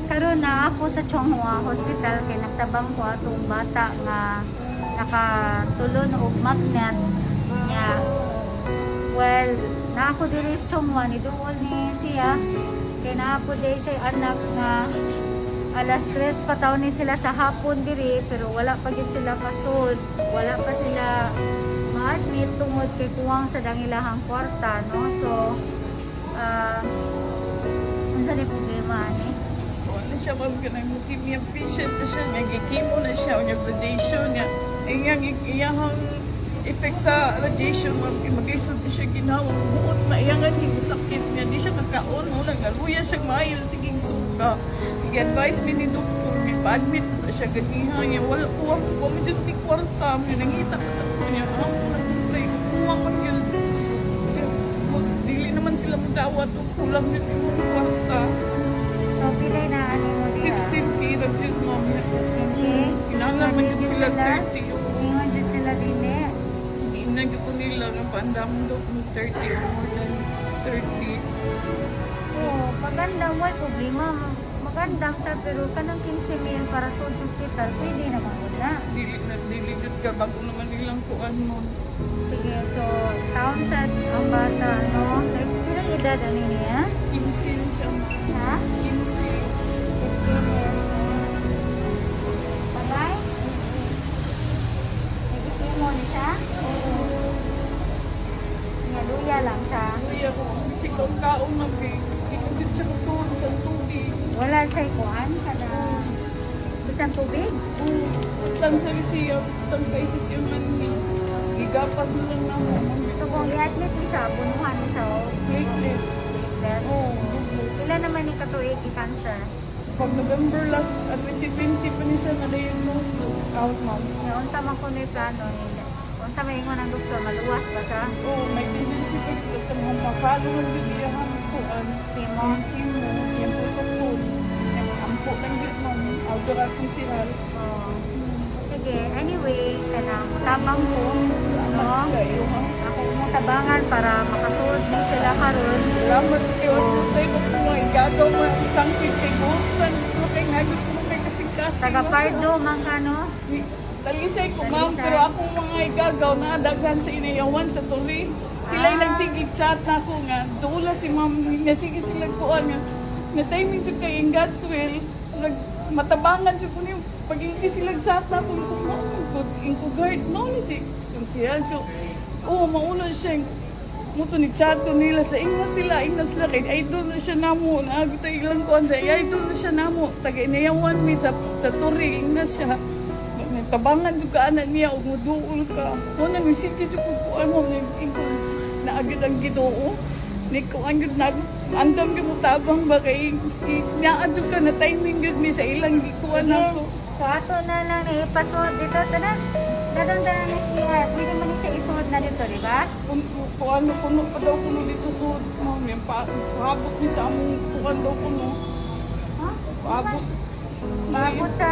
Karon na ako sa Chong Hua Hospital kay nagtabang ko atong bata nga nakatulon og magnet niya. Well, na ako diri sa Chong Hua, ni duol ni siya kay naa po day siya anak nga alas 3 pa taon ni sila sa hapon diri, pero wala pa gid sila kasud, wala pa sila ma-admit tungod kay kuwang sa dangilahang kwarta, no? So unsa ni problema ani? So, ano siya, ma'am, kanang leukemia patient na siya, nga gi-chemo na siya, nga radiation niya. Iyang iyahang effect sa radiation, ma'am, kay mag-isod na siya ginawa. Buot na iyangan yung sakit niya, di siya kakaon, no? Nagaluya siya maayo, sige suka. I-advise mi ni doktor, pa-admit na siya ganiha niya. Wala ko, ako ko, medyo di kwarta, may nangita ko sa niya. Ako na kumplay, kuwang man yun. Dili naman sila mudawat o kulang yun yung kwarta. So pilay na ani mo diha? 15K ra jud, ma'am. 15K? Kinahanglan man jud sila 30 o Ingon jud sila dili. Hindi na jud ko nila nga paandam daw kung 30 or more than 30. Oo, pagandam way problema. Magandam ta, pero kanang 15 mil para sa hospital, pwede naman gud na. Dili na dili jud ka bago naman nilang kuan mo. Sige, so taon sa ang bata, no? Kay pilang edad ani niya? 15 siya, ma'am. Ha? 15. 15 years old. Babay? Nag-chemo ni siya? Nga, luya lang siya. Kuya ko si kaon ma'am kay di ko jud siya katuon sa tubig. Wala siya kuan kada bisan tubig. Lang sa siya, tang kay sa siya man niya. Gigapas na lang namo, ma'am. So kung i-admit ni siya, bunuhan ni siya og Platelet. Platelet. Oo, dugo. Pila naman ni katuig i-cancer? Pag November last, at 2020 pa ni siya na-diagnose out, ma'am. Nga unsa man kuno yung plano nila? Unsa may ingon ang doktor, maluwas ba siya? Oo, may tendency pa rin. Basta mga mapalo ng yun, iyahang kuan. Chemo. Ang chemo, iyang protocol. Iyang ampo lang yun, ma'am. Outdoor akong sihal. Oo. Sige, anyway, kanang tabang ko, no? Kayo, ha? Ako mo tabangan para makasulod ni sila karon. Salamat sa kayo. Sa iyo ko nga, igagaw mo ang isang pipigutan. Ito kay nagot ko kay kasing-kasing. Taga Pardo man ka, no? Talisay ko, ma'am, Talisay. pero akong mga igagaw na daghan sa inayawan sa tuli. Sila Ah. nagsige chat na ako nga, dula si ma'am, nga sige sila kuan nga. Nga timing jud kay in God's will, nag matabangan jud ko niyo. Pag hindi sila chat na ako, kung mao ko in ko guard no ni si kung siya so oh mauna siya mo to ni chat ko nila sa ingna sila kay idol na siya namo na tayo ilang kuan sa idol na siya namo taga inayawan mi sa turi ingna siya. Nagtabangan jud ka anak niya ug muduol ka. Mo na misige jud ko kuan mo nag naagid ang Ginoo. Ni kuan jud na andam gyud mo tabang ba kay naa jud ka na timing jud mi sa ilang gikuan Sige. ako. So ato na lang ni ipasuod dito tanan. Dadang tanan ni siya. Pwede man ni siya isuod na dito, di ba? Kung kuan kuno pa daw kuno dito sa ma'am yung pa paabot ni sa among kuan daw kuno. Ha? Paabot. Paabot sa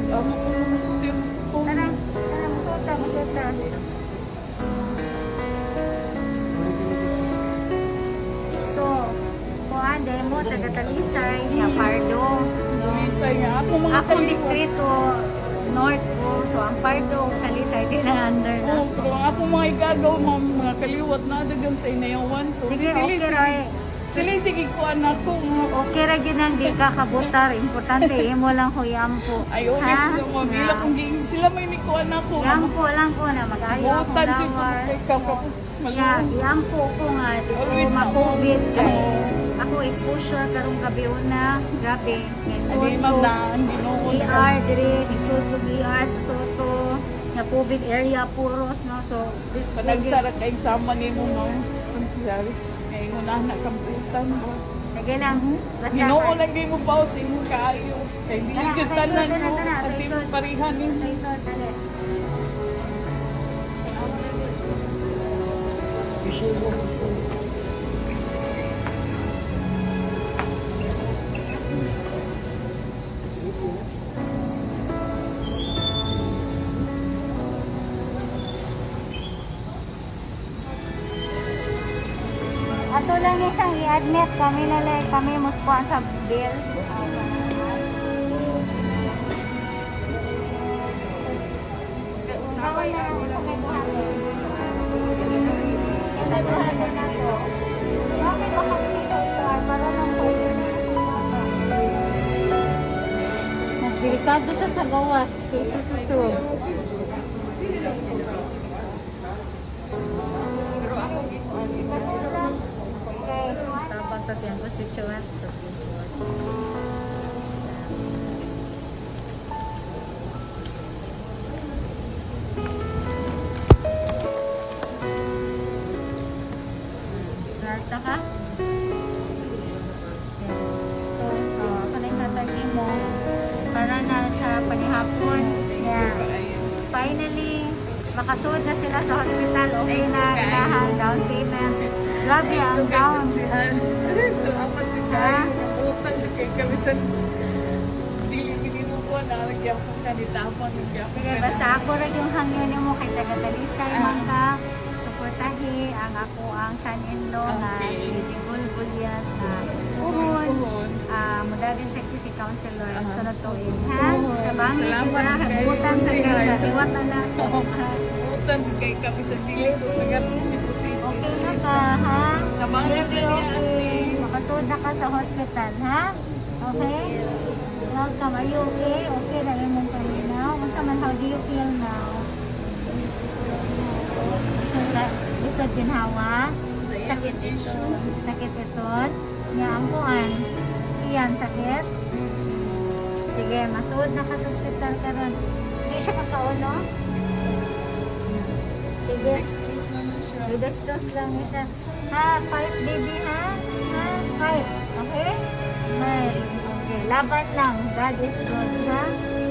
Amo kuno dito. Tanan, tanan musuot ta, musuot ta. So, kuan demo taga Talisay, nga Pardo. No? Talisay nga ako mga Akong kaliwa. distrito North ko, so ang Pardo ug Talisay di na under na. Oo, pero ang akong mga igagaw, mga kaliwat na dagan sa inayawan ko. Sige, Sili, okay ra eh. Sili, sige ko anak ko. Okay ra gyud nang di ka kabutar, importante imo lang ko yampo. Ay, okay sila mo. Bila kung giing sila may ni ko anak ko. Yampo lang ko na mag-ayo akong Butan siya ko lawas. kay ka Yeah, yampo ko nga di ko Always na- ma-COVID kay Oo. ako exposure karong gabi una, grabe. Kay Ani ma'am Soto, na ang Ginoo. ER dire, ni Soto ER sa Soto, nga COVID area puros, no? So this Panagsara kay sama nimo ma'am. Sabi, ngayon na na kamputan mo. Sige lang. Basta Ginoo lang gyud mo baw sa imong kaayo. Kay dili Tara, gyud tayo, tanan tara, mo. tara, At di tayo. mo parihan ni. Tayo, dali. Ato lang ni siyang i-admit. Magnet kami na lang kami muskuan sa bill. Tabay ako lang. Bakit baka dito para lang po. Mas delikado siya sa gawas kaysa sa sub. Pero ako gikuan. Tabang tas yan constituent. Narta ka? So, kanay tatagi mo para na siya panihapon. Yeah. Finally, makasuod na sila sa hospital. Okay na, ilahang down payment. Grabe ang down. Kasi salamat si kayo. Nabutan si kay kami sa dili dili mo ko na nagyapon ka ni tapon nagyapon Sige, ka. basta ako ra yung hangyo nimo kay taga Talisay man ka. Suportahi ang ako ang son-in-law nga si Digol Bulyas na puhon. Puhon. Mudagan siya city councilor sunod tuig, ha? Puhon. Tabang Salamat kita, kay habutan sa Kay. kay kaliwat na lang. Butan si kay kami sa dili ko taga Cebu City. Okay na ka, ha? Tabangan na niya, ate. Makasuod na ka sa hospital, ha? Okay? Welcome. Are you okay? Okay na imong paminaw. Unsa man, how do you feel now? Lisod, lisod ginhawa? Sakit ito. Sakit ito. Nya ang kuan. Iyan, sakit? Sige, masuod na ka sa hospital karon. Hindi siya kakaon, no? Sige. Excuse naman siya. Dextrose lang niya siya. Ha, fight baby ha. Ha, fight. Okay? Fight. Okay, laban lang. God is good, ha?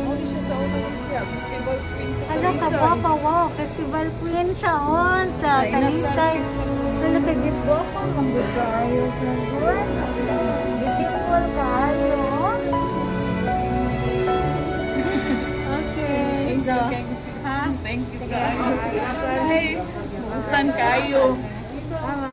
Muna siya sa unang siya. Festival swing sa Hala ka Talisay. guwapa, wow. Festival queen siya, oh, sa Ay, nasa Talisay. Hala ka, git guwapa. Ang good kaayo ka, good. Beautiful.